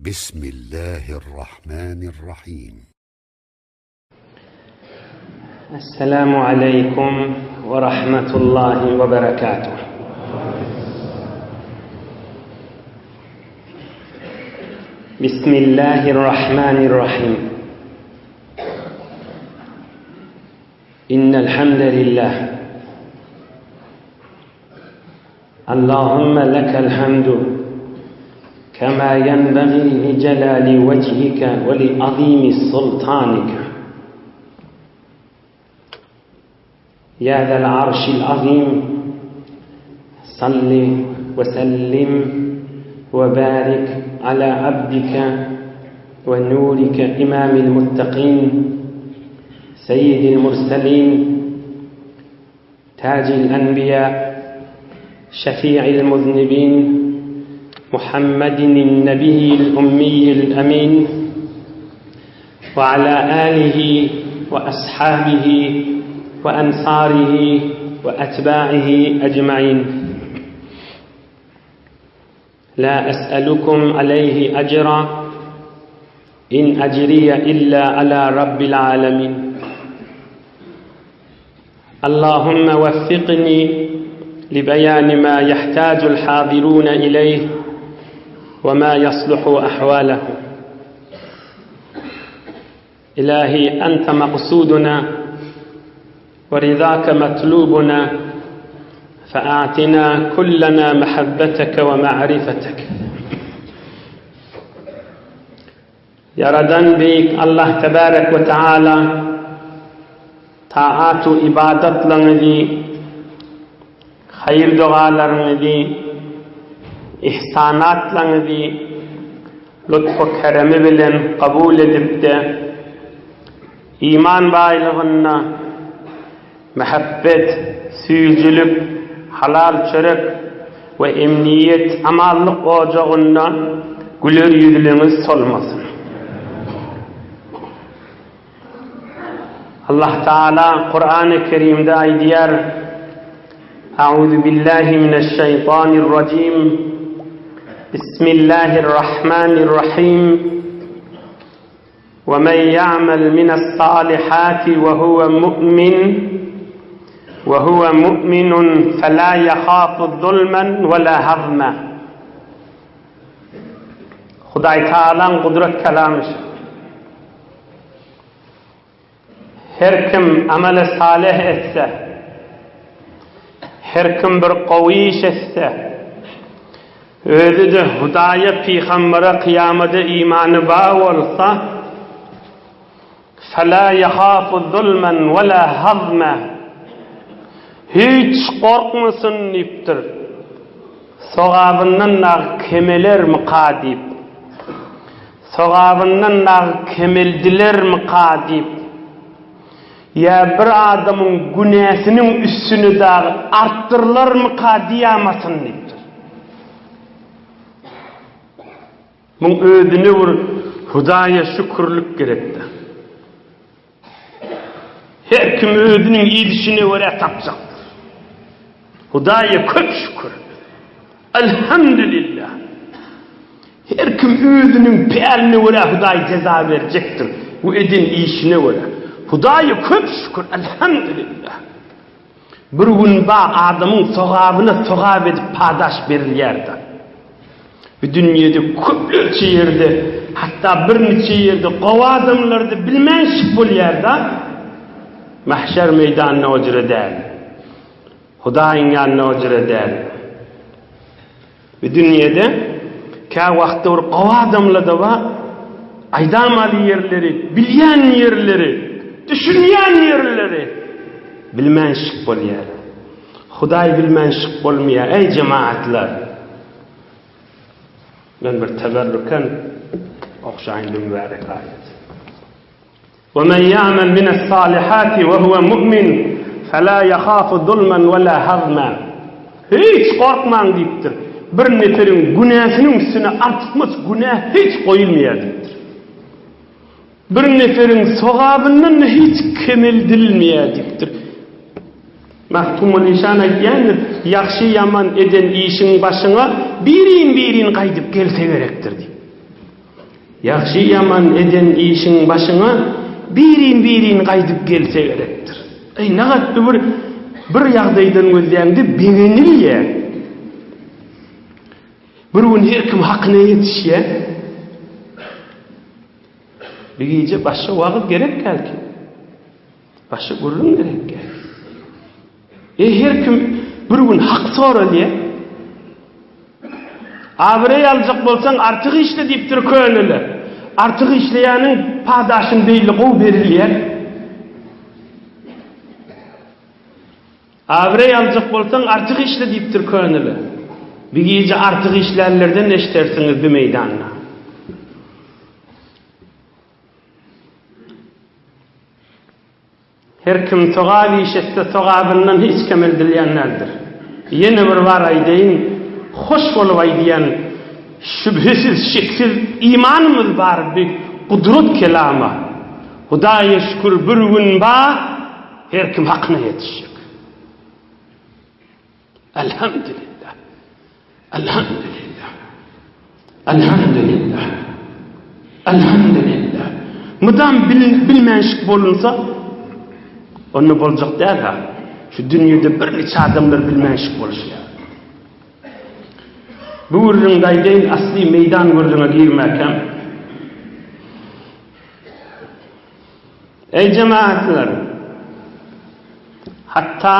بسم الله الرحمن الرحيم السلام عليكم ورحمة الله وبركاته بسم الله الرحمن الرحيم إن الحمد لله اللهم لك الحمد كما ينبغي لجلال وجهك ولعظيم سلطانك يا ذا العرش العظيم صل وسلم وبارك على عبدك ونورك إمام المتقين سيد المرسلين تاج الأنبياء شفيع المذنبين محمد النبي الأمي الأمين وعلى آله وأصحابه وأنصاره وأتباعه أجمعين لا أسألكم عليه أجرا إن أجري إلا على رب العالمين اللهم وفقني لبيان ما يحتاج الحاضرون إليه وما يصلح أحوالهم إلهي أنت مقصودنا ورضاك مطلوبنا فأعطنا كلنا محبتك ومعرفتك Ýaradan Beýik Allah Tebärek we Teala taat-u ybadatlaryňyzy, haýyr-dogalaryňyzy, ihsanatlaryňyzy lutf-u keremi bilen kabul edip-de, iman baýlygynda Mähebbet, süýjülik, halal çörek we emniýet amanlyk ojagynda güler ýüzlüňiz solmasyn. Allah Taala Kurany Kerimde aýdýar, Auzu billahi mineşşeýtanirrajim. Bismillahirrahmanirrahim. ومن يعمل من الصالحات وهو مؤمن وهو مؤمن فلا يخاف ظلما ولا هضما Hudaý Tagalaň gudrat kelamy şu. Her kim amely salyh etse, her kim bir gowy iş etse, özi-de Hudaýa, pygambere, kyýamada imany bar bolsa, Fela ýahafu zulmen we la hazme, hiç gorkmasyn diýipdir, sogabyndan dagy kemelermika diýip. Sogabyndan dagy kemeldilermika diýip, ýa bir adamyň günäsiniň üstüne dagy artdyrylarmyka diýýämasyn diýipdir. Muň özüne bir Hudaýa şükürlik gerekdir. Her kim özüniň edişine görä tapjakdyr. Hudaýa köp şükür. Elhamdülillah. Her kim özüniň päline görä Hudaý jeza berjekdir. Bu eden işine görä. Hudaýa köp şükür. Elhamdülillah. Bir gün ba adamyň sogabyna sogap edip padaş berilýärdi. Bu dünýede köplerçe ýerde, hatda birniçe ýerde gowy adamlarda bilmänşik bolýarda. Mahşer meýdanynda o jüre däl. Hudaýyň ýanynda o jüre däl. Bu dünýede kä wagtda bir gowy adamlarda bar, aýdamaly ýerleri, bilýän ýerleri, düşünýän ýerleri bilmänşik bolýar. Hudaý bilmänşik bolmaýar, eý jemagatlar! Men bir teberrüken okşaýyn bu mübärek aýaty. وَمَنْ يَعْمَلْ مِنَ الصَّالِحَاتِ وَهُوَ مُؤْمِنٌ فَلَا يَخَافُ ظُلْمًا وَلَا هَضْمًا Hiç gorkmaň diýipdir. Bir neferiň günäsiniň üstüne artykmaç günä hiç goýulmaýar diýipdir. Bir neferiň sogabyndan-da hiç kemeldilmeýär diýipdir. Magtymguly işan aýdýandyr, Ýagşy-ýaman eden işiň başyňa birin-birin gaýdyp gelse gerekdir diýip. Ýagşy-ýaman eden işiň başyňa birin-birin gaýdyp gelse gerekdir. Eý, nagat bir bir ýagdaýdan gözläňde begenilýär. Bir gün her kim hakyna ýetişýär. Bir gije başga wagyz gerek belki. Başga gürrüň gerek belki. Eý, her kim bir gün hak soralýar. Abraý aljak bolsaň artyk işle diýipdir köneler. Artyk işleýäniň padaşyny beýle gowy berilýär. Abraý aljak bolsaň artyk işle diýipdir köneler. Bir gije artyk işlänlerden eşdersiňiz bi meýdanda. Her kim sogap iş etse sogabyndan hiç kemeldilýän däldir. Ýene bir bar aýdaýyn, hoş bolup aýdýan, şübhesiz, şeksiz imanymyz bar bi gudrat kelama. Hudaýa şükür bir gün bar, her kim hakyna ýetişjek. Elhamdülillah. Elhamdülillah. Elhamdülillah. Elhamdülillah. Mydam bil, bilmänşik bolunsa, onda boljak däl ha. Şu dünýede bir niçe adamlar bilmänşik boluşýar. Bu gürrüňde aýdaýyn, asly meýdan gürrüňe girmäkäm. Eý jemagatlar! Hatda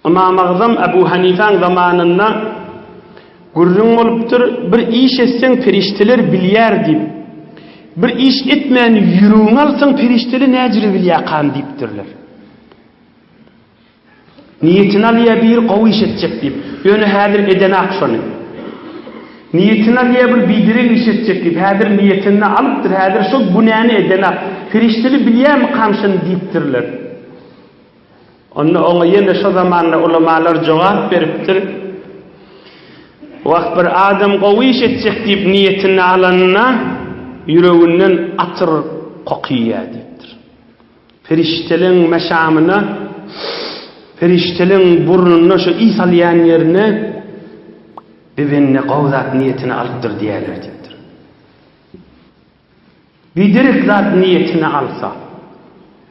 Ymam Agzam Ebu Hanifaň zamanynda gürrüň bolupdyr, bir iş etseň perişdeler bilýär diýip, bir iş etmän ýüregiňe alsaň perişdeler näjüre bilýärkan diýipdirler. Niýetini alýar biri gowy iş etjek diýip. Ýöne häzir edenak şony. Niýetini alýar bir biderek iş etjek diýip. Häzir niýetini alypdyr, häzir şol günäni edenak. Perişdeli bilýärmikam şony diýipdirler. Onda oňa ýene şo zamanda ulamalar jogap beripdir. Wah bir adam gowy iş etjek diýip niýetini alanda ýüreginden atyr kokyýar diýipdir. Perişdeleň meşamyna, perişdeleň burnunda şu ys alýan ýerine bir bende gowy zat niýetine alypdyr diýerler diýipdir. Biderek zat niýetine alsa,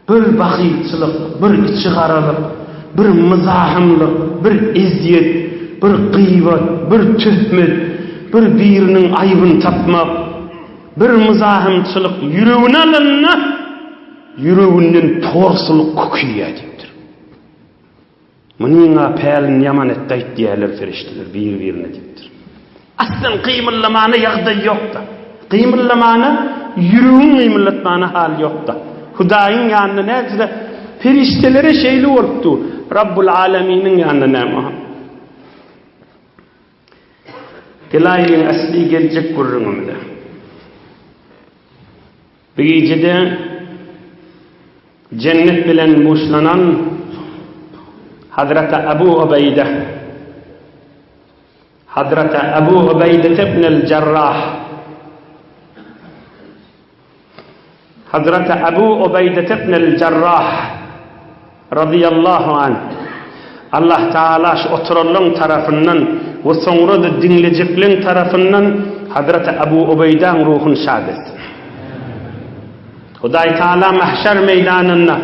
bir bahylçylyk, bir içigaralyk, bir myzahymlyk, bir ezýet, bir gyýbat, bir töhmet, bir biriniň aýbyny tapmak, Bir myzahymçylyk ýüregine alanda, ýüreginden porsulyk köküýär diýipdir. Munyň-a pälini ýaman etdi-aýt diýerler perişdeler bir-birine diýipdir. Aslan gymyldamana ýagdaý ýok-da. Gymyldamana, ýüregiň gymyldatmana hal ýok-da. Hudaýyň ýanynda näjüre perişdelere şeýle bolup dur. Rabbul Aleminiň ýanynda näme? Gelaýyň asly geljek gürrüňimize. Bu gijede jennet bilen buşlanan Hazreti Abu Ubeýde Hazreti Abu Ubeýde ibn Jarrah Hazreti Abu Ubeýdet ibnel Jarrah razyýallahu anh, Allah Tagala şu oturanlaň tarapyndan we soňra-da diňlejekleň tarapyndan Hazreti Abu Ubeýdäň ruhuny şad etsin. Hudaý Tagala mahşer meýdanynda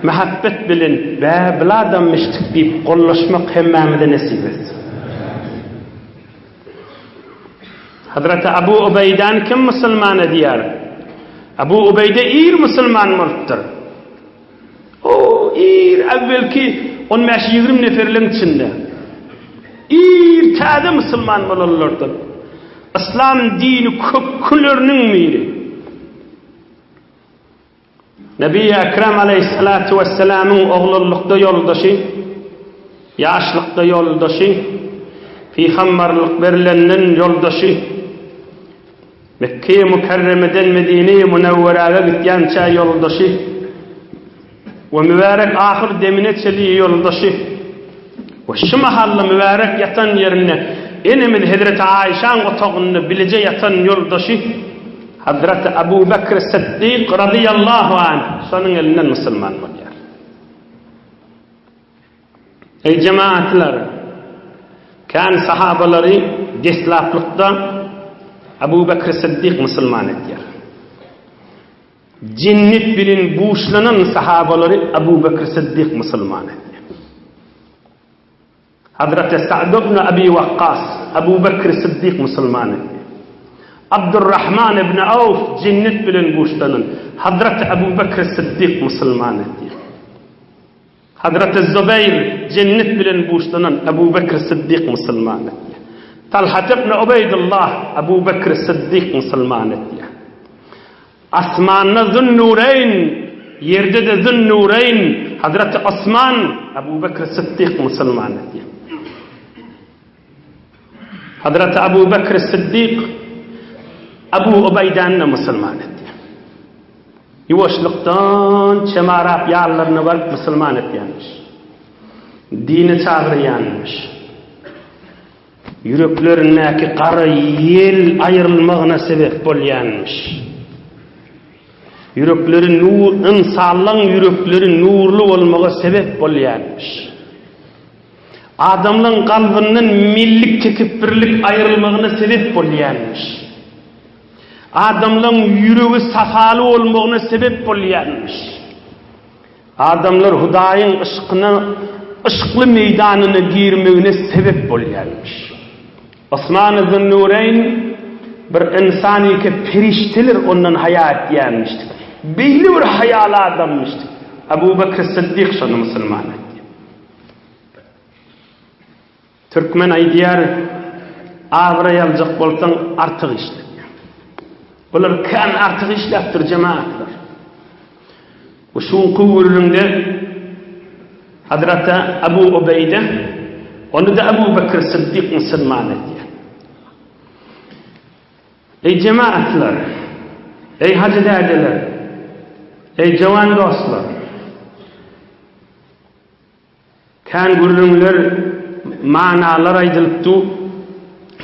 mähebbet bilen bä biladammişdik diýip gollaşmak hemmämize nesip etsin. Hazreti Abu Ubeýdäni kim musulman edýär? Abu Ubeýde ir musulman bolupdyr. O ir äwwelki on bäş-ýigrimi neferleň içinde. Ir täze musulman bolanlardan. Yslam dini kökleriniň biri. Nebi Ekrem aleýhissalatu wessalamyň oglanlykda ýoldaşy, ýaşlykda ýoldaşy, pygamberlik berlenden ýoldaşy, Mekge-i Mükerremeden Medine-i Münewweräge gitýänçä ýoldaşy we mübärek ahyr demine çenli ýoldaşy we şu mahal-da mübärek ýatan ýerinde enemiz hezreti Aýşaň otagynda bileje ýatan ýoldaşy Hazreti Abu Bekr Siddik razyýallahu anh şonuň elinden musulman bolýar. Eý jemaatlar! Kän sahabalary deslaplykda. Abu Bekr Siddik musulman edýär. Jennet bilen buşlanan sahabalary Abu Bekr Siddik musulman edýär. Hazreti Sa'd ibn Abi Wakkas Abu Bekr Siddik musulman edýär. Abdurrahman ibn Awf jennet bilen buşlanan Hazreti Abu Bekr Siddik musulman edýär. Hazreti Zubeýr jennet bilen buşlanan Abu Bekr Siddik musulman etýär. Talhat ibn Ubeýdullah Abu Bekr Siddik musulman etýär. Asmanda Zünnureýn, ýerde-de Zünnureýn Hazreti Osman Abu Bekr Siddik musulman etýär. Hazreti Abu Bekr Siddik Abu Ubeýdany-da musulman etýär. Ýuwaşlykdan çemarap ýanlaryna baryp musulman etýänmiş. Dine çagyrýanmyş. Ýüreklerindäki gara ýel aýrylmagyna sebep bolýanmyş. Ýürekleri nur, ynsanlaň ýürekleri nurly bolmaga sebep bolýanmyş. Adamlaň kalbyndan millik tekepbirlik aýrylmagyna sebep bolýanmyş. Adamlaň ýüregi sapaly bolmagyna sebep bolýanmyş. Adamlar Hudaýyň yşkyna, yşkly meýdanyna girmegine sebep bolýanmyş. Osman Zünnureýn bir ynsanyka perişdeler ondan haýa etýänmişdik. Beýle bir haýaly adammyşdyk. Abu Bekr Siddik şony musulman etdi. Türkmen aýdýar, Abraý aljak bolsaň, artyk işle diýýär. Bular kän artyk işläpdir jemagatlar. Bu şuňky gürrüňde Hazreti Abu Ubeýde ony-da Abu Bekr Siddik musulman edýär. Eý jemagatlar! Eý hajy dädeler! Eý jowan dostlar! Kän gürrüňler, manalar aýdylyp dur.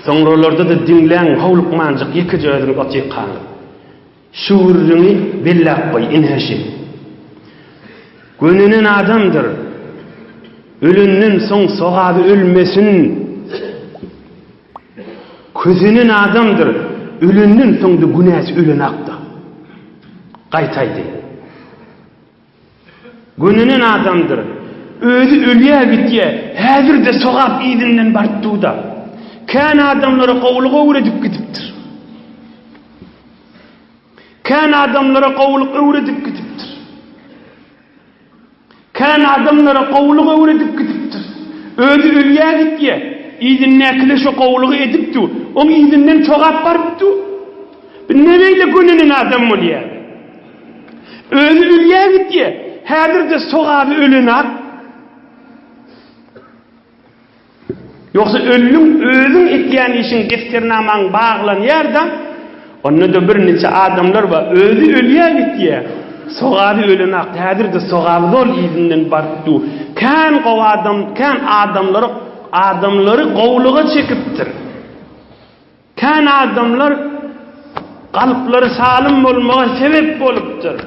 Soňralarda-da diňläň, howlukmanjyk ýekeje özüňiz otyrkaňyz. Şu gürrüňi belläp goý, ine şi. Gönenen adamdyr. Ölenden soň sogaby ölmesin. Kösenen adamdyr. Ölenden soň-da günäsi ölenakda. Gaýtaýdy. Gönenen adamdyr. Özi ölýä gitýä, häzir-de sogap yzyndan baryp dur-da. Kän adamlara gowulyk öwredip gidipdir. Kän adamlara gowulyk öwredip gidipdir. Kän adamlara gowulyk öwredip gidipdir. Özi ölýä gitýä, yzyndakiler şo gowulygy edip dur. Oň yzyndan sogap baryp dur. Bu ne beýle gönenen adam bolýar? Özi ölýä gitýä. Häzir-de sogaby ölenak. Ýogsa öldüň, özüň etýän işiň defternamaň baglanýar-da, onda-da birniçe adamlar bar, özi ölýä gitýä. Sogaby ölenak, häzir-de sogaby zol yzyndan baryp dur. Kän gowy adam, kän adamlary, adamlary gowulyga çekipdir. Kän adamlar kalplary salym bolmaga sebep bolupdyr.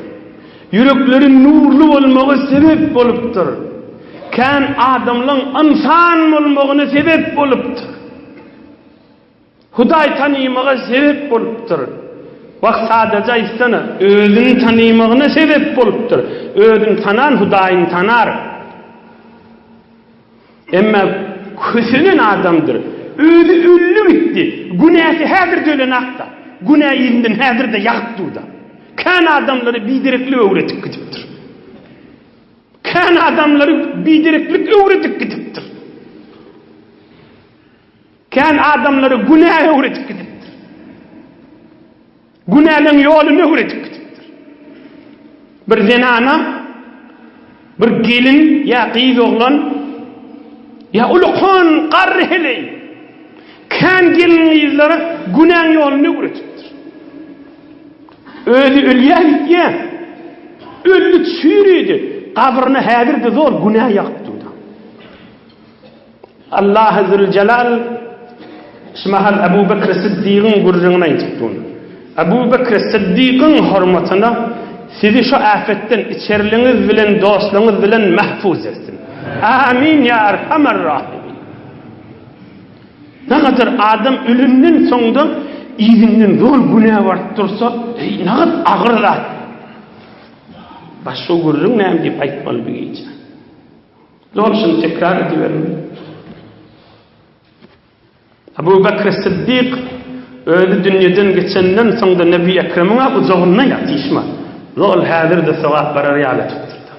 Ýürekleri nurly bolmaga sebep bolupdyr. Kän adamlaň ynsan bolmagyna sebep bolupdyr. Hudaý tanymaga sebep bolupdyr. Wah sadaja aýtsana, özüni tanymagyna sebep bolupdyr. Özüni tanan Hudaýyny tanar. Emma kösenen adamdyr. Özi öldi gitdi. Günäsi häzir-de ölenakda. Günä yzyndan häzir-de ýagyp dur-da. Kän adamlary bidereklik öwredip gidipdir. Kän adamlary bidereklik öwredip gidipdir. Kän adamlary günä öwredip gidipdir. Günäleň ýoluny öwredip gidipdir. Bir zenana bir gelin ýa gyz oglan ýa ulukan garry heleý kän gelin gyzlara günäň ýoluny öwredipdir. Özi ölýär gitýär. Öldi çüýrüdi. Gabryna häzir-de zor günä ýagyp dur. Allahy Züljelal şu mahal Ebu Bekr Siddigiň gürrüňini aýdyp dur. Ebu Bekr Siddigiň hormatyna sizi şu äpetden içerliňiz bilen dostlugyňyz bilen mahfuz etsin. Amin ýa Erhamer Rahimin. Nägadar adam ölünden soňda. yzyndan zol günä baryp dursa, eý, nagyt agyr zat. Başga gürrüň näme diýip aýtmaly bu gije. Zol şuny tekrar edibermeli. Abu Bekr Siddik özi dünýeden geçenden soň-da Nebi Ekremiň-ä gujagynda ýatyşma. Zol häzir-de sogap barar ýaly edipdir-de.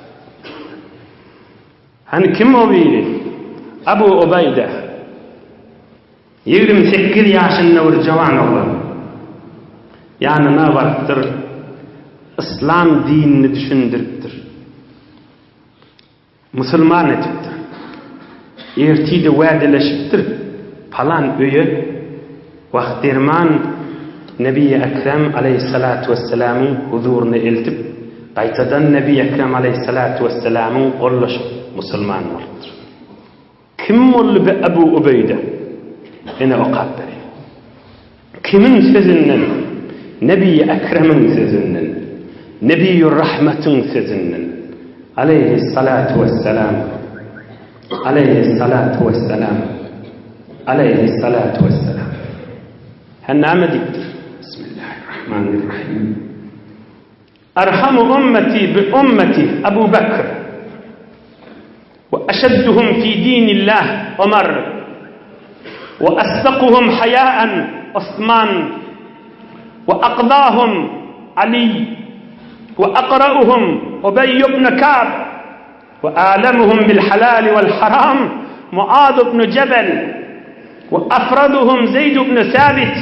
Hany kim o biri? Abu Ubaýda. 28 ýaşynda bir jawan oglan. Ýanyna barypdyr. Yslam dinini düşündiripdir. Musulman edipdir. Ertir-de wädeleşipdir, palan öýe Wah derman Nebi Ekrem aleýhissalatu wessalamyň huzuryna eltip, gaýtadan Nebi Ekrem aleýhissalatu wessalamyň gollaşyp musulman bolupdyr. Kim boldy bu Ebu Ubeýde? Ine okap bereýin. Kimiň sözünden? Nebi Ekremiň sözünden. Nebiýur Rahmetiň sözünden. Aleýhissalatu wessalam. Aleýhissalatu wessalam. Aleýhissalatu wessalam. Hä näme diýipdir? Bismillahirrahmanirrahim. Arhamu ummeti bi ummeti Abu Bekr. Ve eşedduhum fi dinillah Ömer. Ve asdakuhum hayaen Osman. Ve akdahum Ali. Ve akra'uhum Ubey ibn Ka'b. Ve alemuhum bil halal vel haram Muad ibn Cebel. Ve afraduhum Zeyd ibn Sabit.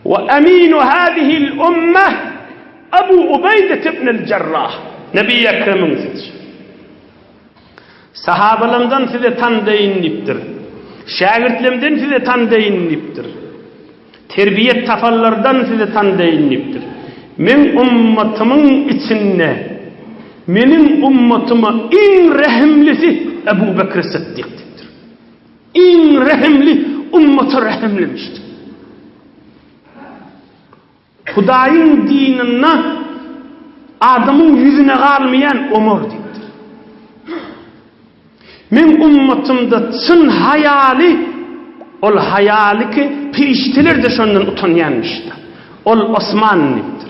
Ve eminu hâzihil ummeh Ebu Ubeýdet ibnel Jerrah. Nebi Ekremiň sözi. Sahabalarymdan size tandaýyn diýipdir. Şägirtlerimden size tandaýyn diýipdir. Terbiýet tapanlardan size tandaýyn diýipdir. Meň ummatymyň içinde meniň ummatyma iň rehimlisi Ebu Bekr Siddik diýipdir. Iň rehimli ummata rehimlimişdir. Hudaýyň dininde adamyň ýüzüne galmaýan Omar diýipdir. Meň ummatymda çyn haýaly ol haýaly ki perişdeler-de şondan utanýanmyşda. Ol Osman diýipdir.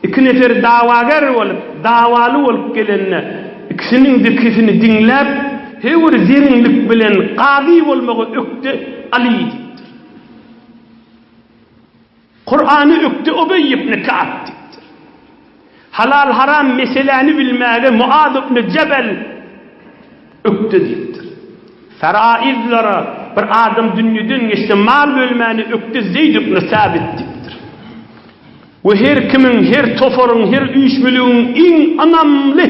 Iki nefer dawager bolup, dawaly bolup gelende, ikisiniň-de ikisini diňläp, höwür zeriňlik bilen kazy bolmaga ökde Aly diýipdir. Kurany ökde Ubeý ibn Ka'b diýipdir. Halal-haram meseläni bilmäge Muaz ibn Jebel ökde diýipdir. Feraizlere bir adam dünýeden geçse mal bölmäni ökde Zeýd ibn Sabit diýipdir. We her kimiň, her toparyň, her üýşmeligiň iň ynamly,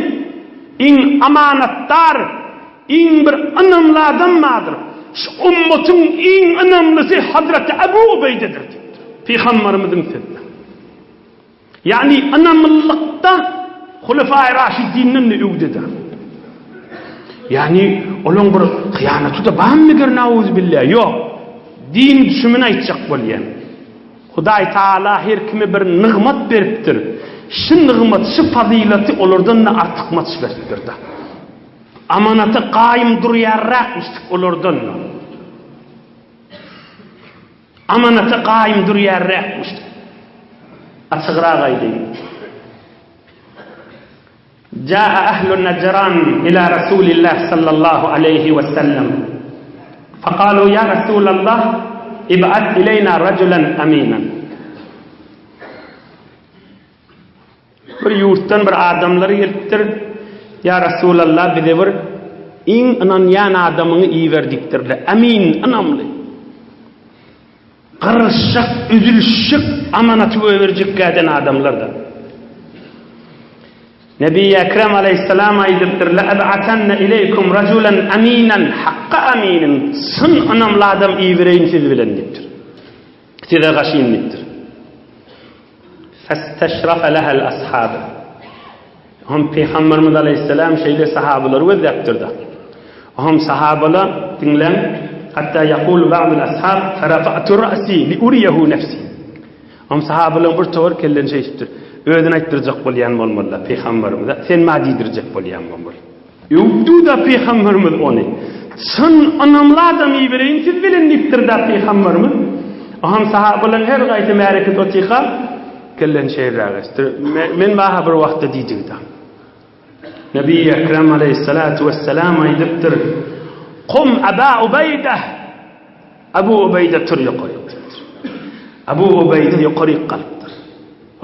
iň amanatdar, iň bir ynamly adam bardyr. Şu ummatyň iň ynamlysy Hazreti Ebu Ubeýdedir diýipdir. Pygamberimiziň sözüne. Ýagny ynamlylykda Hulefai Raşidinden-de öwdedir. Ýagny olaň bir hyýanaty-da barmy meger nauzubilla? Ýok. Din düşümini aýtjak bolýan. Hudaý Taala her kime bir nygmat beripdir. Şu nygmat, şu fazylaty olardan-da artykmaç beripdir-de. Amanata gaýym durýarrakmyşdyk olardan-da. Amanata gaýym durýarrakmyşdyk. Açygrak aýdaýyn. Jaa ahlu Najran ila Rasulillah sallallahu aleýhi we sellem. Fakalu ya Rasulallah ib'at ileyna rajulan aminan. Bir ýurtdan bir adamlar gelipdir. Ýa Rasulallah bize bir iň ynanýan adamyňy iber diýipdirler. Amin, ynamly. Gyryşjak, üzülişjek amanaty goýberjek gäden adamlar-da. Nebi Ekrem aleýhissalam aýdypdyr, La eb'atanna ileýkum rajulan aminan, hakka aminin, çyn ynamly adam ibereýin siz bilen diýipdir. Size gaşyn diýipdir. Festeşrafe lehel ashab. Hom Pygamberimiz aleýhissalam şeýle sahabalary gözläpdir-de. Hom sahabalar diňläň, hatda ýakulu ba'dul ashab ferafa'tu ra'si li uriyehu nefsi. Hom sahabalaryň bir towar kellen şeýdipdir. Özüni aýtdyrjak bolýan bolmaly-da Pygamberimize, sen maňa diýdirjek bolýan bolmaly. Öwüpdi-de Pygamberimiz ony. Çyn ynamly adam ibereýin siz bilen diýipdir-de Pygamberimiz. Oňam sahabalaryň her gaýsy märekede otyka, kellesini şeýleräk esdir. Men maha bir wagtda diýdigda. Nebi Ekrem aleýhissalatu wesselam aýdypdyr, Kum Aba Ubeýde! Abu Ubeýde tur ýokaryk diýipdir. Abu Ubeýde ýokaryk galypdyr.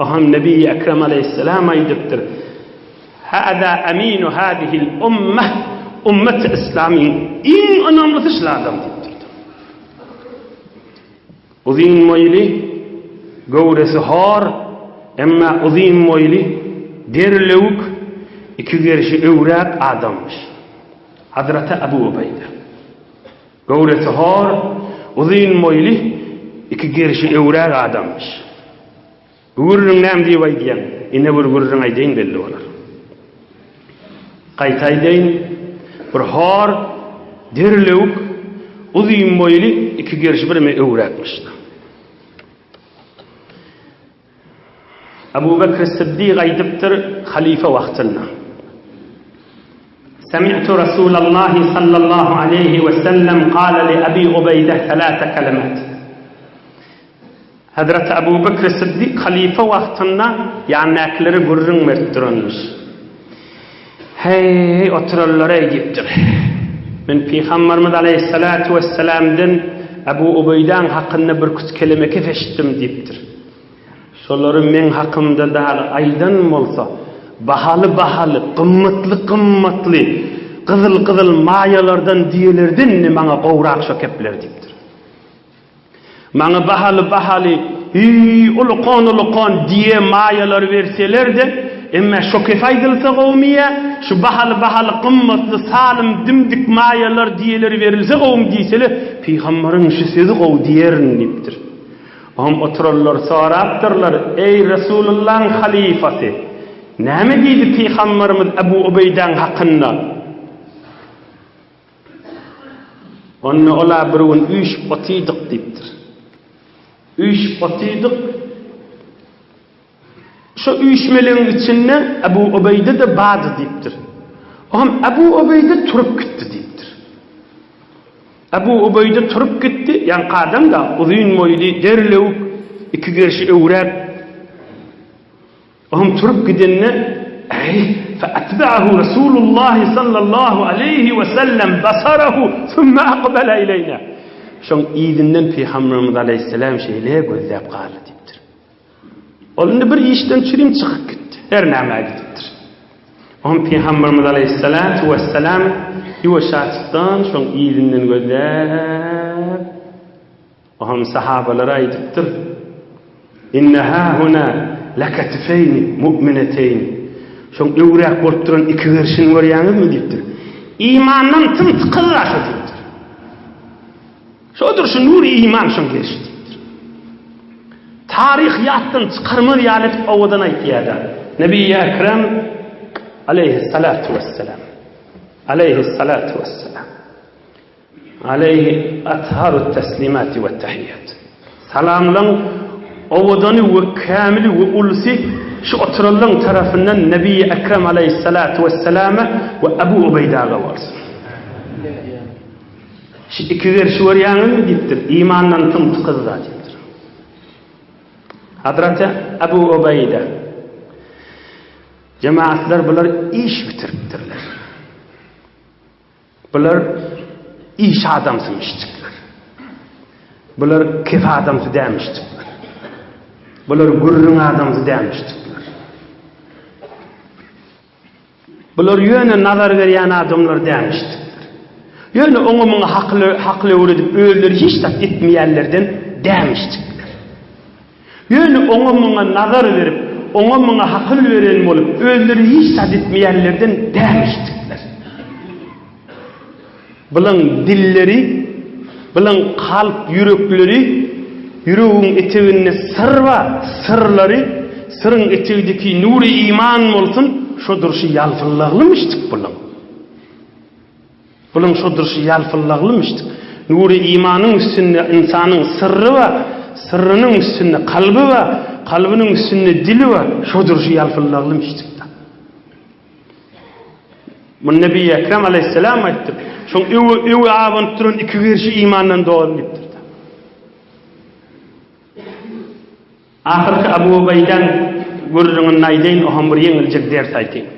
Oňam Nebi Ekrem aleýhissalam aýdypdyr, Hada aminu hadihil ummah, ummet-i islamyň iň ynamlysy şul adam diýipdir. Uzyn boýly, göwresi hor, emma uzyn boýly, derlewük, iki gerşi öwräk adammyş. Hazreti Abu Ubeýde. Göwresi hor, uzyn boýly, iki gerşi öwräk adammyş. Bu gürrüň näme diýip aýdýaň? Ine bir gürrüň aýdaýyn belli bolar. Gaýta aýdaýyn, bir hor, derlewük, uzyn boýly iki gerşi bireme öwräkmiş. Abu Bekr Siddik aýdypdyr halyfa wagtynda. Semi'tu Rasulallahi sallallahu aleýhi we sellem kale li Abi Ubeýde selase kelimat. Hezreti Ebu Bekri Siddik halyfa wagtynda ýanynakilere gürrüň berip duranmyş. Heý, oturanlar-eý diýipdir. Men Pygamberimiz aleýhissalatu wessalamdan Ebu Ubeýdäň hakynda birküç keleme kep eşitdim diýipdir. Şolary meň hakymda dagy aýdan bolsa, bahaly-bahaly, gymmatly-gymmatly, gyzyl-gyzyl maýalardan düýelerden-de maňa gowrak şo kepler diýipdir. Maňa bahaly-bahaly, hüý, ulukan-ulukan diýe maýalary berseler-de, emme şo kef aýdylsa gowumy ýa, şu bahaly-bahaly gymmatly salym dim-dik maýalar diýeleri berilse gowumy diýseler, pygambaryň şu sözi gowy diýerin diýipdir. Oňam oturanlar sorapdyrlar, Eý, Resulullaň halyfasy, näme diýdi pygambarymyz Ebu Ubeýdäň hakynda? Onda ol-a bir gün üýşüp otydyk diýipdir. Üýşüp otydyk. Şo üýşmeleňiň içinde Ebu Ubeýde-de bardy diýipdir. Oňam Ebu Ubeýde turup gitdi diýipdir. Ebu Ubeýde turup gitdi, ýaňky adam-da uzyn boýly, derlewük, iki gerşi öwräk. Onuň turup gidenine, Eý, featba'ahu Resulullahi sallallahu aleýhi we sellem basarahu summa akbala ileýna. Şoň yzyndan Pygamberimiz aleýhissalam şeýle gözläp galdy diýipdir. Ol indi bir işden çürim çykyp gitdi. Her nämä gidipdir. Oňa Pygamberimiz aleýhissalatu wessalam ýuwaşjaçykdan şoň yzyndan gözläp Oňam sahabalara aýdypdyr, Inne hâhuna leketifeýni mu'mineteýni. Şoň öwräk bolup duran iki gerşini görýäňizmi diýipdir. Imandan tym-tykyz-a şo diýipdir. Şodur şu nury iman şoň gerşi diýipdir. Taryh ýatdan çykarmaz ýaly edip owadan aýtýar-da. Nebi-i Ekrem aleýhissalatu wesselam. Aleýhissalatu wesselam. Aleýhi atharut teslimati we tahiýat. Salamlaň owadany we kämili we ulusy şu oturanlaň tarapyndan Nebi-i Ekrem aleýhissalatu wesselama we Ebu Ubeýdaga bolsun. Şu iki gerşi görýäňizmi diýipdir, imandan tym-tykyz-da diýipdir. Hazreti Ebu Ubeýda. Jemaatlar bular iş bitiripdirler. Bular iş adamsymyşjyklar. Bular kef adamsy dälmişjikler. Bular gürrüň adamsy dälmişjikler. Bular ýöne nazar berýän adamlar dälmişjikler. Ýöne oňa muňa hakyl hakyl öwredip özleri hiç zat etmeýänlerden dälmişjikler. Ýöne oňa-muňa nazar berip, oňa-muňa hakyl beren bolup, özleri hiç zat etmeýänlerden dälmişdikler. Bulaň dilleri, bulaň kalp ýürekleri, ýüregiň eteginde syr bar, syrlary, syryň etegideki nury iman bolsun, şo durşy ýalpyllaglymyşdyk bulaň. Bulaň şo durşy ýalpyllaglymyşdyk. Nury imanyň üstünde ynsanyň syrry bar, syrrynyň üstünde kalby bar, kalbynyň üstünde dili bar, şo durşy ýalpyllaglymyşdyk-da. Muny Nebi Ekrem aleýhissalam aýtdy. Şoň öwe, öwe abanyp duran iki gerşi imandan doly diýipdir-de. Ahyrky Abu Ubeýdäň gürrüňini aýdaýyn, oňam bir ýeňiljek ders aýdaýyn.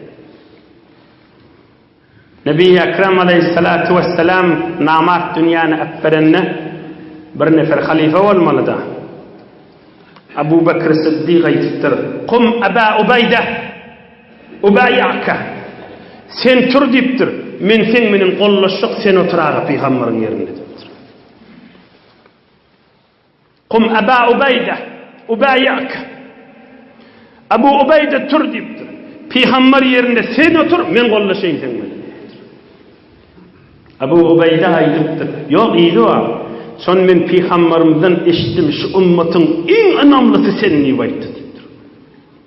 Nebi Ekrem aleýhissalatu wessalam namart dünýäni äpberende bir nefer halyfa bolmalyda. Abu Bekr Siddik aýdypdyr, Kum Aba Ubeýde, ubaýaka. Sen tur diýipdir, men seň menen gollaşjak, sen otur aga pygambaryň ýerinde diýipdir. Kum Aba Ubeýde, ubaýaka. Abu Ubeýde tur diýipdir. Pygamber ýerinde sen otur, men gollaşaýyn seň bilen diýipdir. Abu Ubeýde aýdypdyr, Ýok, yzy bar. Şony men pygamberimizden eşitdim, şu ümmatyň iň ynamlysy sen diýip aýtdy diýipdir.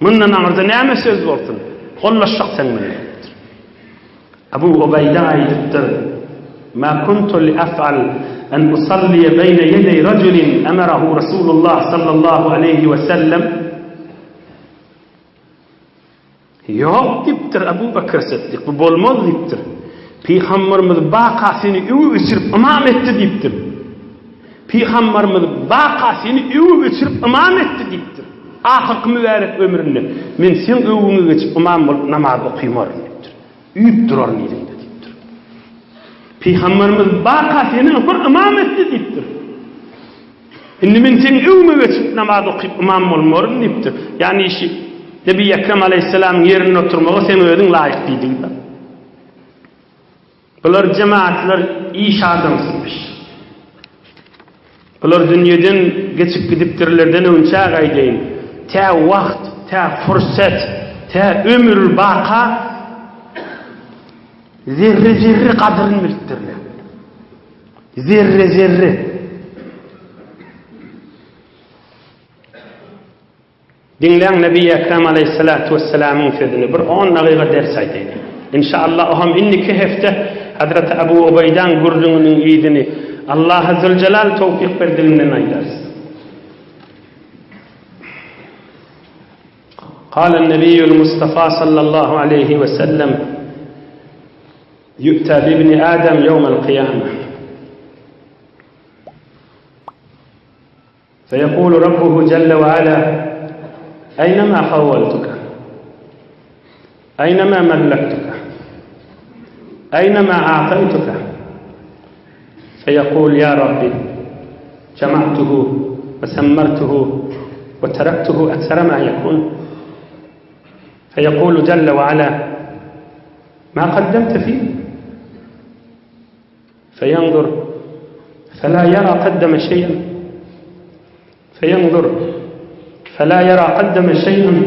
Mundan aňyrda näme söz bolsun? Gollaşjak seň bilen diýipdir. Abu Ubeýde aýdypdyr, Ma kuntu li af'al an usalliýe beýne ýedeý rajulin emerahu Rasulullah sallallahu aleýhi we sellem. Ýok diýipdir Abu Bekr Siddik, bu bolmaz diýipdir. Pygamberimiz baka seni öwüp içirip ymam etdi diýipdir. Pygamberimiz baka seni öwüp içirip ymam etdi diýipdir. Ahyrky mübärek ömründe men seň öwgüňe geçip ymam bolup namaz okymaryn diýipdir. Üýüp duraryn yzyňda diýipdir. Pygamberimiz baka seni bir ymam etdi diýipdir. Indi men seň öňüňe geçip namaz okyp ymam bolmaryn diýipdir. Ýagny işi Nebi Ekrem aleýhissalamyň ýerinde oturmaga seň özüň laýyk diýdigi. Bular jemaatlar iş adamsymyş. Bular dünýeden geçip gidipdirlerden öňçä gaýdaýyn. Tä wagt, tä fursat, tä ömür baka zerre-zerre gadyryny bilipdirler. Zerre-zerre. Diňläň Nebi Ekrem aleýhissalatu wessalamyň sözüni, bir on dagyga ders aýdaýyn. Inşallah oham indiki hepde Hazreti Abu Ubeýdaň gürrüňiniň yzyny Allaha Züljelal towfyk berdiginden aýdarys. Kalen Nebiýül Mustafa sallallahu aleýhi wesellem Ýu'ta bibni Adam ýewmel kyýame. Feýekulu Rabbuhu jelle we ala, Eýne ma hawwaltuka? Eýne ma mellektuka? Eýne ma a'taýtuka? Feýekul, Ýa Rabbi, jema'tuhu we semmertuhu we terektuhu eksere ma ýekun. Feýekulu jelle we ala, Ma kaddemte fih? Feýenzur, felâ ýerâ kaddeme şeý'en. Feýenzur, felâ ýerâ kaddeme şeý'en,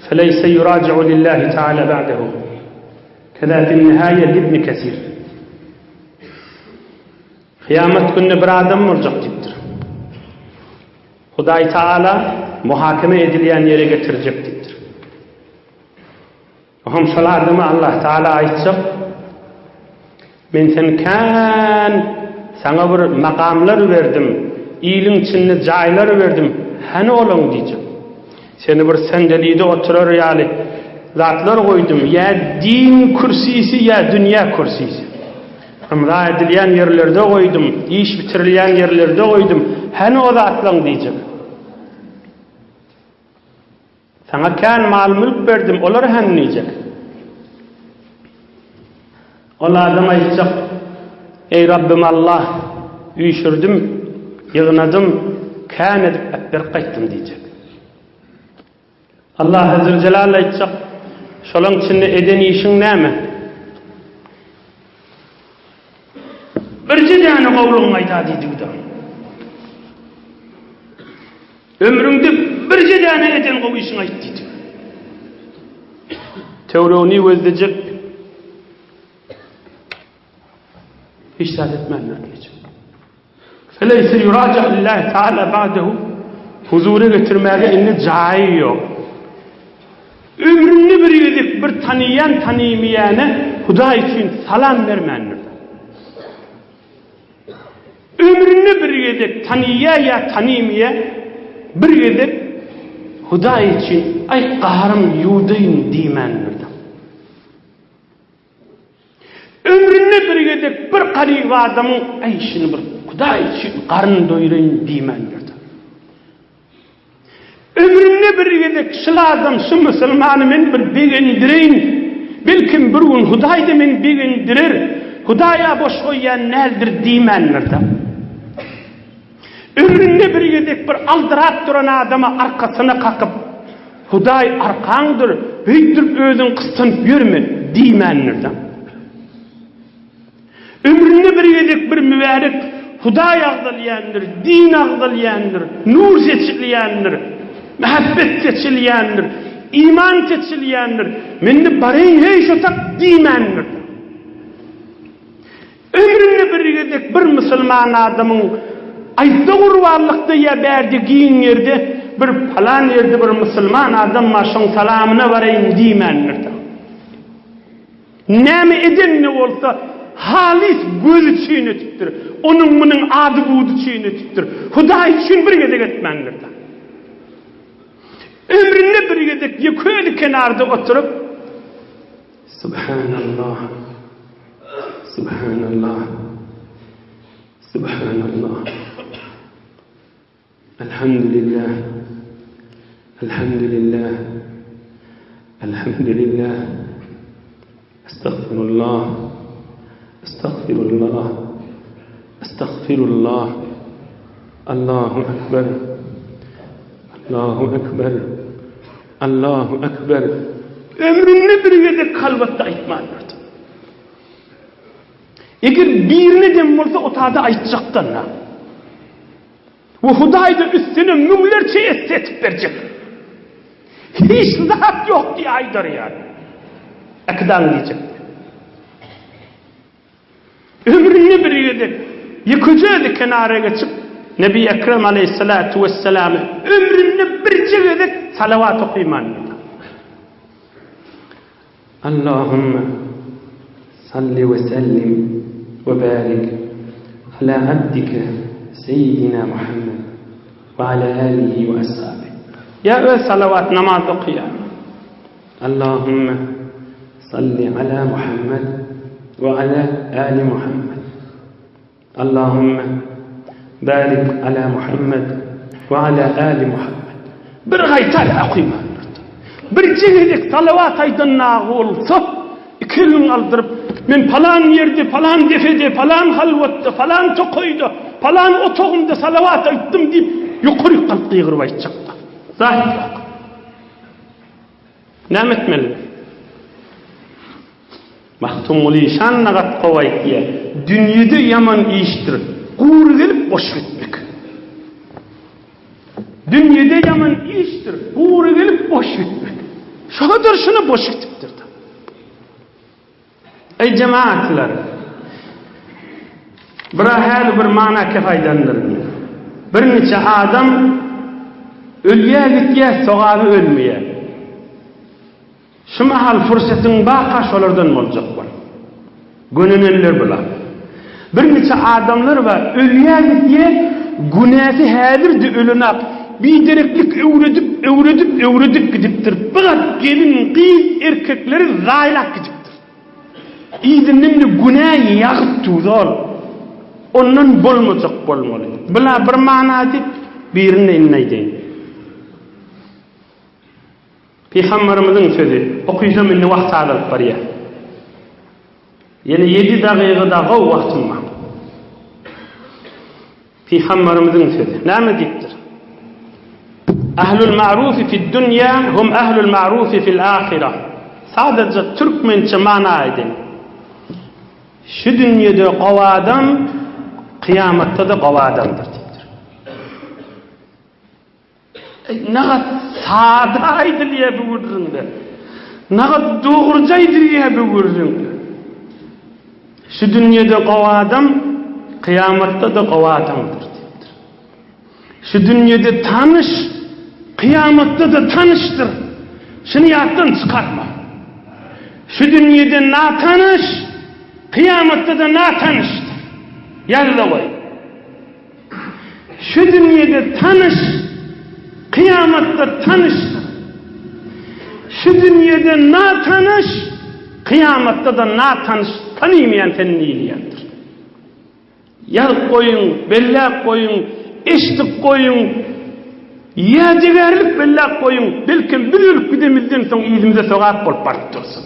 feleýse ýuraji'u lillâhi teâlâ ba'dehu. Kezâ fi'n-nihâye libni Kesir. Kyýamat günde bir adam boljak diýipdir. Hudaý Taala muhakeme edilýän ýere getirjek diýipdir. Oňam şol adama Allah Tagala aýtjak, Men seni kän saňa bir makamlar berdim, iliň içinde jaýlar berdim, hany olaň diýjek. Seni bir sendelide oturar ýaly zatlar goýdum, ýa din kürsisi, ýa dünýä kürsisi. Ymza edilýän ýerlerde goýdum, iş bitirilýän ýerlerde goýdum, hany o zatlaň diýjek. Saňa kän mal-mülk berdim, olar hem diýjek. Ol adam aýtjak, Eý Rabbym Allah, üýşürdim, ýygnadym, kän edip äpberip gaýtdym diýjek. Allah Züljelal aýtjak, Şolaň içinde eden işiň näme? Birje däne gowlugyň aýda diýdigi-de. Ömrüňde birje däne eden gowy işiňi aýt diýdi. Töweregini gözlejek hiç zat etmändir diýjek. Feleýse ýuraja lillahi taala ba'dehu huzura getirmäge indi jaýy ýok. Ömründe bir gezek bir tanyýan tanymaýana Hudaý üçin salam bermändir. Ömründe bir gezek tanyýa ýa tanymýa bir gezek Hudaý üçin aý gaharym ýuwdaýyn diýmändir-de. Ömründe bir gezek bir garyp adamyň aý şuny bir Hudaý üçin garyn doýuraýyn diýmändir-de. Ömründe bir gezek şul adam, şu musulmany men bir begendireýin, belkim bir gün Hudaý-da meni begendirer, Hudaý-a boş goýýan däldir diýmändir-de. Ömründe bir gezek bir aldyrap duran adama arkasyna kakyp, Hudaý arkaňdyr, beýtdirip özüňi gyssanyp ýörme diýmändir-de. Ömründe bir gezek bir mübärek Hudaý agzalýandyr, din agzalýandyr, nur seçilýändir, mähebbet seçilýändir, iman seçilýändir. Mende bareýin heý şo tak diýmändir. Ömründe bir gezek bir musulman adamyň aýtsa gurbanlykda ýa bärde giň ýerde bir palan ýerde bir musulman adam bar şoň salamyna bareýin diýmändir. Näme eden-de bolsa, halys göz üçin etipdir. Onuň-munuň ady-budy üçin etipdir. Hudaý üçin bir gezek etmändir-de. Ömründe bir gezek ýeke özi kenarda oturyp, Subhanallah, Subhanallah, Subhanallah. Elhamdülillah, Elhamdülillah, Elhamdülillah, Estagfirullah, Estagfirullah, Estagfirullah, Allahu Ekber, Allahu Ekber, Allahu Ekber. Ömründe bir gezek kalbatda aýtmandyr. Eger birine dem bolsa o tada aýtjakdan. We Hudaý-da üstüne müňlerçe esse etip berjek. Hiç zat ýok diýip aýdar ýaly. Äkidaň diýjek. Ömründe bir gezek ýekeje kenara geçip, Nebi Ekrem aleýhissalatu wesselamy ömründe birje gezek salawat okymandyr. Allahümme salli we sellim we barik ala abdike seýidina Muhammed we ala alihi we ashabi. Ýa öz salawat namaz okaýar. Allahümme salli ala Muhammed we ala ali Muhammed. Allahümme barik ala Muhammed we ala ali Muhammed. Bir gaýtar okyman. Birje gezek salawat aýdan nagy bolsa, iki elini galdyryp, men palan ýerde, palan depede, palan halwatda, palan tokaýda, palan otagymda salawat aýtdym diýip, ýokaryk galyp gygyryp aýtjakda. Zat ýok. Näme etmeli? Magtymguly şan nagat gowy aýtýa, Dünýede ýaman işdir, gury gelip boş gitmek. Dünýede ýaman işdir, gury gelip boş gitmek. Şoňa durşuna boş gitipdir. Eý jemaatlar! Bira häli bir mana kep aýdandyr. Birniçe adam ölýä gitýä, sogaby ölmeýär. Şu mahal pursatyň barka şolardan boljak bol. Gönenenler bular. Birniçe adamlar bar, ölýä gitýä, günäsi häzir-de ölenak, bidereklik öwredip, öwredip, öwredip gidipdir. Bigat gelin, gyz, erkekleri zaýalap gidipdir. Yzyndan-da günä ýagyp dur ol. Ondan bolmajak bolmaly. Bula bir manady, birini indi aýdaýyn. Pygamberimiziň sözi, Okysam indi wagt azalyp barýar. Ýene ýedi dagyga dagy wagtym bar. Pygamberimiziň sözi. Näme diýipdir? Ahlul ma'rufi fid dunýa hum ahlul ma'rufi fil ahira. Sadaja türkmençe mana aýdyň. Şu dünýede gowy adam, kyýamatda-da gowy adamdyr diýipdir. Nagat sada aýdylýar bu gürrüňde. Nagat dogruja aýdylýar bu gürrüňde. Şu dünýede gowy adam, kyýamatda-da gowy adamdyr diýipdir. Şu dünýede tanyş, kyýamatda-da tanyşdyr. Şuny ýatdan çykarma. Şu dünýede natanyş, kyýamatda-da natanyşdyr. Ýaz-da goý. Şu dünýede tanyş, kyýamatda tanyşdyr. Şu dünýede natanyş, kyýamatda-da natanyş, tanymaýan seni diýilýändir. Ýazyp goýuň, belläp goýuň, eşidip goýuň. Ýadygärlik belläp goýuň, belkem biz ölüp gidemizden soň yzymyza sogap bolup baryp dursun.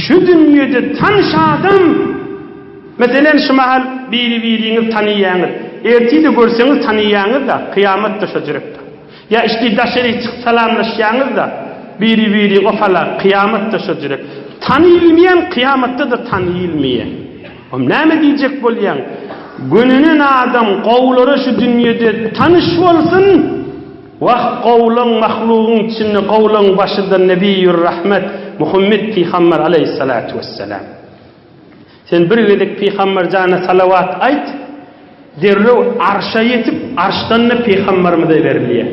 Şu dünýede tanyş adam, meselem şu mahal biri-biriňizi tanyýaňyz, ertir-de görseňiz tanyýaňyz-da, kyýamat-da şo jürekde. Ýa içdi daşary çykyp salamlaşýaňyz-da, biri-biriň ofala, kyýamat-da şo jürek. Tanyýylmaýan kyýamatda-da tanyýylmaýan. Om näme diýjek bolýaň? Gönenen adam gowulara şu dünýede tanyş bolsun, wah gowulaň mahlugyň içinde gowulaň başyda Nebiýur Rahmet Muhammet Pygamber aleýhissalatu wessalam. Sen bir gezek Pygamberjana salawat aýt, derrew arşa ýetip, arşdan-da Pygamberimize berilýär.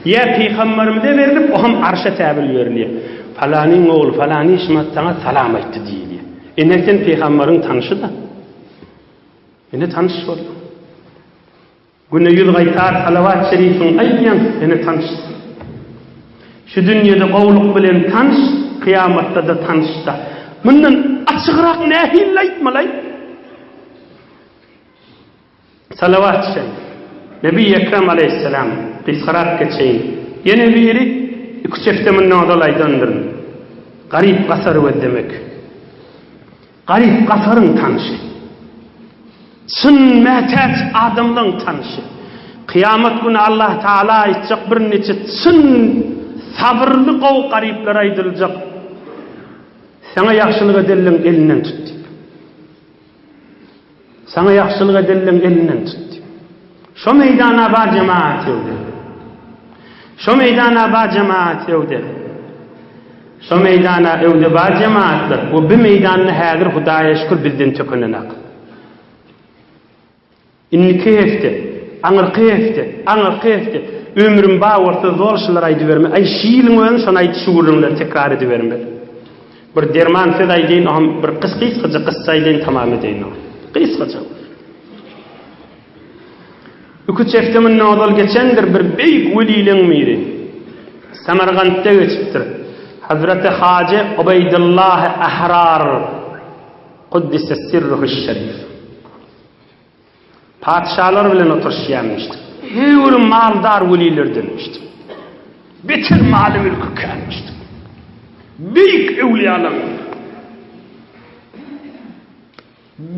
Ýa Pygamberimize berlip, o hem arşa täbil berilýär. Palanyň ogly falany şumat saňa salam aýtdy diýilýär. Ine sen pygamberiň tanşy-da. Ine tanyş bolduň. Günde ýüz gaýtar salawat şerifiňi aýdýaň, ine tanyşsyň. Şu dünýede gowulyk bilen tanyş, kyýamatda-da tanyş-da. Mundan açygrak nähili aýtmaly-aý? Salawat şerif. Nebi Ekrem aleýhissalam, gysgarak geçeýin. Ýene biri, iki-üç hepde mundan ozal aýdandyryn. Garyp-gasar gözlemek. Garyp-gasaryň tanşy. Çyn mätäç adamlaň tanşy. Kyýamat güni Allah Taala aýtjak birniçe çyn sabyrly gowy garyplara aýdyljak, Saňa ýagşylyk edenleň elinden tut diýip. Saňa ýagşylyk edenleň elinden tut diýip. Şo meýdana bar jemaat ýöwde. Şo meýdana bar jemaat ýöwde. Şo meýdana öwde bar jemaatlar. We bi meýdanda häzir Hudaýa şükür bizden tökenenak. Indiki hepde, aňyrky hepde, aňyrky hepde, ömrüm bar bolsa zol şulary aýdybermeli. Aý şu ýylyň özüni şony aýt şu gürrüňleri tekrar edibermeli. Bir derman söz aýdaýyn oňam bir gysgaja kyssa aýdaýyn tamam edeýin ony. Gysgaja. Iki-üç hepde mundan ozal geçendir bir beýik welileň biri. Samargantda geçipdir. Hazreti Hajy Ubeýdullah Ahrar Kuddise sirruhuş şerif. Patyşalar bilen oturyşýanmyşdy. Höwri maldar welilerdenmişdi. Beter maly-mülki känmişdi. Beýik öwlüýalaň biri.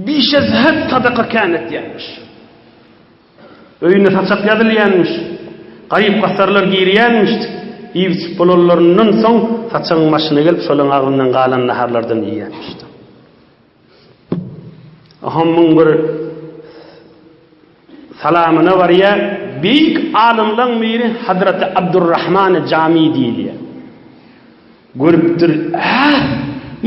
Bişezhet sadaka kän etýänmiş. Öýünde saçak ýazylýanmyş. Garyp-gasarlar girýänmiş. Iýip-içip bolanlaryndan soň saçagyň başyna gelip şolaň agzyndan galan naharlardan iýýänmiş. Ohamyň bir salamyna barýar. Beýik alymlaň biri Hazreti Abdurrahman Jami diýilýär. Görüpdir, Äh,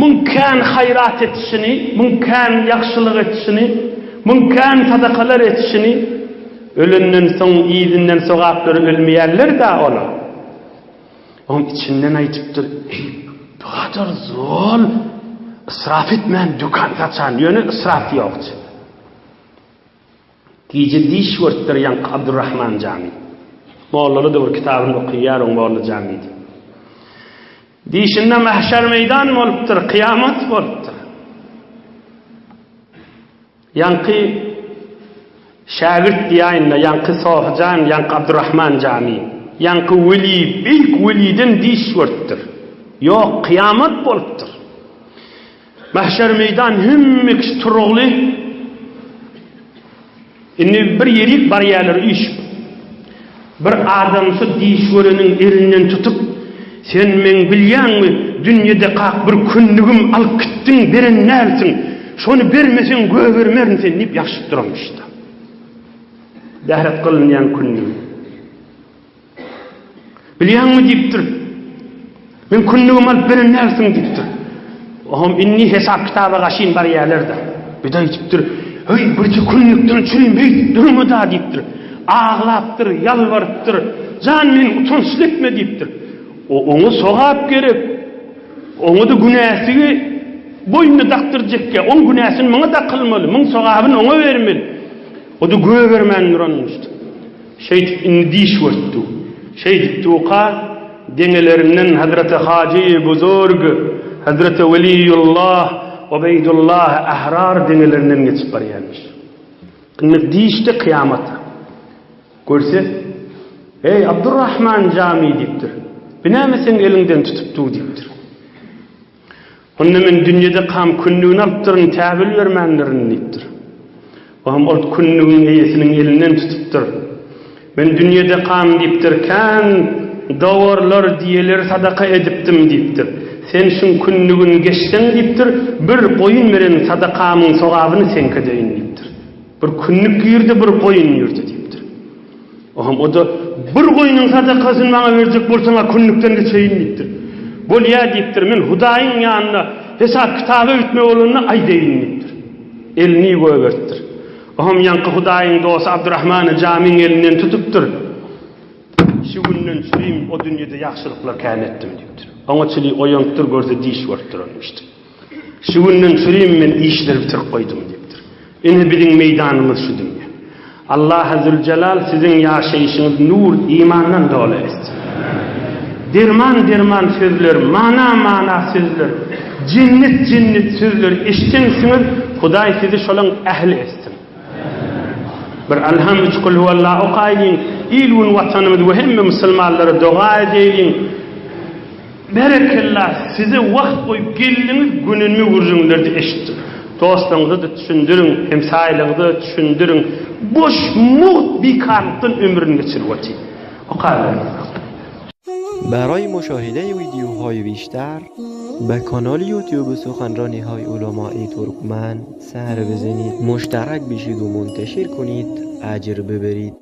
muň kän haýrat etişini, muň kän ýagşylyk etişini, muň kän sadakalar etişini, ölenden soň yzyndan sogaplary ölmeýärler-dä olar. Oň içinden aýdypdyr, Eý, bu gadar zol, israf etmän dükan saçan, ýöne israf ýok içinde. Gije diş görüpdir ýaňky Abdurrahman Jamy. Mollaly-da bir kitabyny okyýar oň Molla Jamy diýip. Dişinde mahşer meýdan bolupdyr, kyýamat bolupdyr. Ýaňky şägirt diýäýin-de, ýaňky Sofijan, ýaňky Abdurrahman Jamy, ýaňky weli, beýik weliden diş görüpdir. Ýok, kyýamat bolupdyr. Mahşer meýdan hemme kişi turugly. Indi bir ýerik barýarlar üýşüp. Bir adamsy diş göreniň elinden tutup, Sen meň bilýäňmi, dünýede kak bir kündügim alyp gitdiň, beren dälsiň. Şony bermeseň gögermerin seni diýip ýagşyp duranmyş-da. Dähret gylynýan kündügi. Bilýäňmi diýipdir. Men kündügimi alyp beren dälsiň diýipdir. Ohm indi hesap-kitaba gaşyn barýarlar-da. Bir-de aýdypdyr, Heý, birje kündükden çürim beýdip durma-da diýipdir. Aglapdyr, ýalbarypdyr. Jan meni utançly etme diýipdir. O oňa sogap gerek. Oňa-da günäsigi boýnuna dakdyrjakýa. Oň günäsini muňa dakylmaly, muň sogabyny oňa bermeli. O-da gögermän duranmyşdy. Şeýdip indi diş görtdi. Şeýdip duka deňelerinden Hazreti Hajy Buzurg, Hazreti Weliýullah Ubeýdullah Ahrar deňelerinden geçip barýarmyş. Indi dişde kyýamat. Görse. Eý, Abdurrahman Jamy diýipdir. Bi näme seň eliňden tutup dur diýipdir. Onda men dünýede kam kündügini alypdyryn, täwil bermändirin diýipdir. Oňam ol kündügiň eýesiniň elinden tutupdyr. Men dünýede kam diýipdir, kän dowarlar, diýeleri sadaka edipdim diýipdir. Sen şuň kündügini geçseň diýipdir, bir goýun beren sadakamyň sogabyny seňkä deýin diýipdir. Bir kündük girdi, bir goýun girdi diýipdir. Oňam o-da, Bir goýnuň sadakasyny maňa berjek bolsaň-a kündükden geçeýin diýipdir. Bolýa diýipdir, men Hudaýyň ýanynda hesap-kitaba gitmek bolanda aýdaýyn diýipdir. Elini goýberipdir. Oňam ýaňky Hudaýyň dosty Abdurrahmany Jamyň elinden tutupdyr. Şu günden çürim o dünýede ýagşylyklar kän etdim diýipdir. Oňa çili oýanypdyr, görse diş görüp duranmyşdyr. Şu günden çürim men işleri bitirip goýdum diýipdir. Ine biziň meýdanymyz şu dünýe. Allahy Züljelal siziň ýaşaýşyňyzy nur, imandan doly etsin. Derman derman sözler, mana mana sözler, jennet jennet sözler eşdensiňiz, Hudaý sizi şolaň ähli etsin. Bir Alham üç Kulhuwalla okaýlyň, il gün watanymyz we hemme musulmanlara doga edeýliň. Berekella size wagt goýup geldiňiz gönenme gürrüňlerdi eşitdik. Dostlaryňyza-da düşündiriň, hemsaýalaryňyza-da düşündiriň. Boş mugt bikarlykdan ömrüni geçirip otyr. Okaberiň. برای مشاهده ویدیوهای بیشتر به کانال یوتیوب سخنرانی های علمای ترکمن سر بزنید مشترک بشید و منتشر کنید اجر ببرید.